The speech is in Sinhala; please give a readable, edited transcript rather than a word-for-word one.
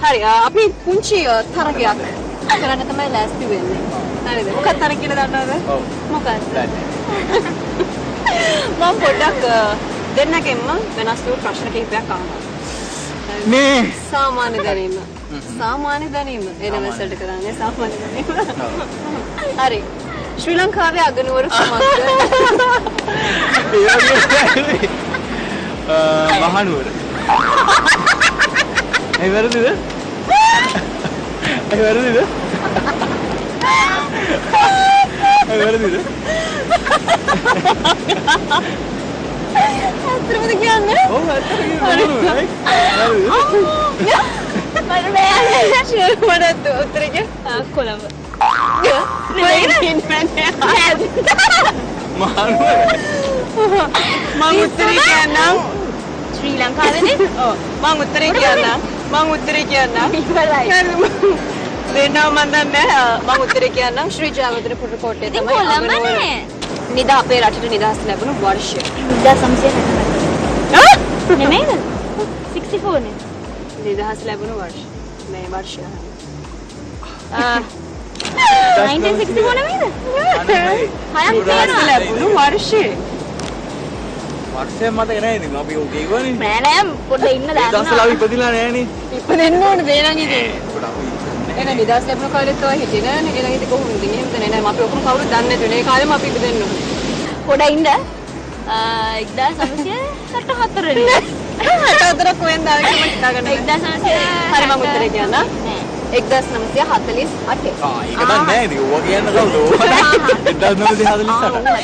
හරි අපි පුංචි තරගයක් කරන්න තමයි ලෑස්ති වෙන්නේ. හරිද? මොකක්ද තරග කියලා දන්නවද? ඔව්. මොකක්ද? මම පොඩ්ඩක් දෙන්නගෙන්ම වෙනස් වූ ප්‍රශ්න කිහිපයක් අහනවා. මේ සාමාන්‍ය දැනීම. සාමාන්‍ය දැනීම. ඒ ලෙවල්ස් වලට කරන්නේ සාමාන්‍ය දැනීම. හරි. ශ්‍රී ලංකාවේ අගනුවර කුමක්ද? ඒ වගේ මහනුවර. ඒ වැරදිද? ඒ වැරදිද? ඒ වැරදිද? ඇත්තටමද කියන්නේ? ඔව් ඇත්තට කියන්නේ. මට බෑ. මට උත්තරේ කිය. කොළඹ. නෑ. මහනුවර. මං උත්තරේ කියන්නම්. ශ්‍රී ලංකාවේනේ? ඔව්. මං උත්තරේ කියන්නම්. මං උත්තරේ කියන්නම්. ඉවරයි. දෙන්නව මං දන්නේ නෑ. මං උත්තරේ කියන්නම්. ශ්‍රී ජයවර්ධනපුර කෝට්ටේ ඉතින් තමයි කොළඹ අගනුවර. නේ. නිදා අපේ රටට නිදහස් ලැබුණු වර්ෂය. 1964. නෙමෙයිද? 64 නේ. නිදහස් ලැබුණු වර්ෂ. මේ වර්ෂය. 1964 නෙමෙයිද? හයක් නිදහස් තියෙනවා. ලැබුණු වර්ෂය. වර්ෂය මතක නෑ ඉතින් අපි ඔක කිව්වනේ. නෑ නෑ පොඩ්ඩක් ඉන්න ඒ දවස්වල අපි දාන්න. ඉපදිලා නෑනේ. ඉපදෙන්න ඕනේ දේ නම් ඉතින්. ඒකට අපි එහෙනම් නිදහස් ලැබුණු කාලෙත් ඔය හිටියේ නෑනේ. එහෙනම් ඉතින් කොහොමද ඉතින් එහෙමද නෑ නෑ අපි ඔක්කොම කවුරුත් දන්නේ නැතුනේ. ඒ කාලෙම අපි ඉපදෙන්න ඕනේ. පොඩ්ඩක් ඉන්න. 1964 නේ. 64ක් කොහෙන්ද ආවේ කියලා මම හිතා ගන්න බෑ. 1900 හරි මම උත්තරේ කියන්නම්. නෑ. 1948. ආ ඒක දන්නේ නෑ ඉතින් ඕවා කියන්න කවුද? ඕවා 1948.